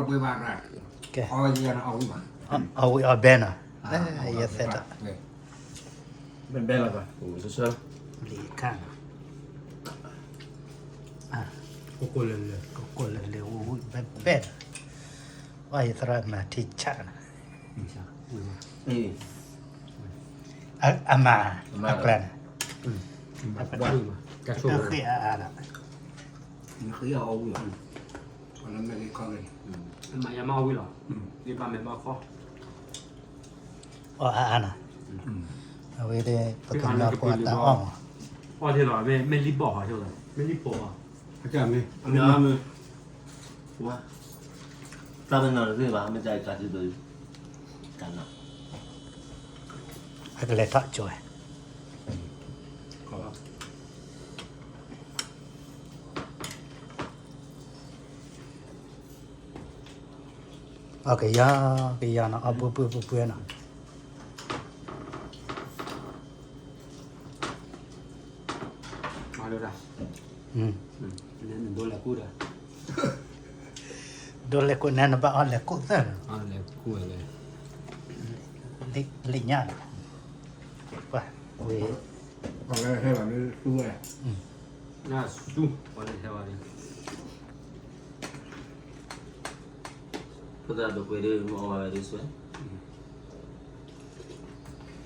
ဝ့ၢ်ဘၣ်ရၣ်, ကဲ, အီဝံၤအီဘဲနီၤ, ယသဲးတၢ်, ဘဲလီၤဘၣ်, လံခါနီၤ, ကိၢ်ကိၢ်လၢလၢ, ကိၢ်ကိၢ်လၢလၢ, ဝံၤဘဲဘဲနီၤ, ဝဲယသရၣ်မၤထံဆၣ်နီၤ, အမၤ, အကျါန့ၣ်, တဃ့အါအါဒီး, ဃ့အီၣ်ဝံၤ, မၤယမၤအီၣ်ဝံၤလီၤ, ယဘၣ်မဲာ်ဘၣ်ခီ, အီၣ်အါအါနီၤ, အဝဲဒၣ် ပကညီဖိအတၢ်အီၣ်မး, အီၣ်ထဲလီၤ, မ့ၢ်လံၣ်ဘီၣ်ဟီ, မ့ၢ်လံၣ်ဘီၣ်ဟီ, တၢ်မ့ၢ်, တၢ်မ့ၢ်နီၤတသ့ဘၣ်, မ့ၢ်တၢ်အံၤတၢ်တဘျီ, တၢ်နီၤ, အကလဲၤထီၣ်ကၠိဝဲ အကယီကယီနီၤ, အီၣ်ပှဲၤပှဲၤပှဲၤပှဲၤနီၤ, ဒိလဲၤကူၣ်ဒီး, ဒိလဲၤကူၣ်န့ၣ် နဘၣ်အီၣ်လဲၤကူၣ်သၢနီၤ, လံာ်ညါနီၤ, ဝဲ, ပှၤလၢဟဲဘၣ်လၢသူဝဲ, နသူ, ပှၤလၢဟဲဘၣ်လၢ ဖိသၣ်ဒိးပှဲၤဒ်မ့ၢ်အီၣ်ဝဲဒ်စွဲ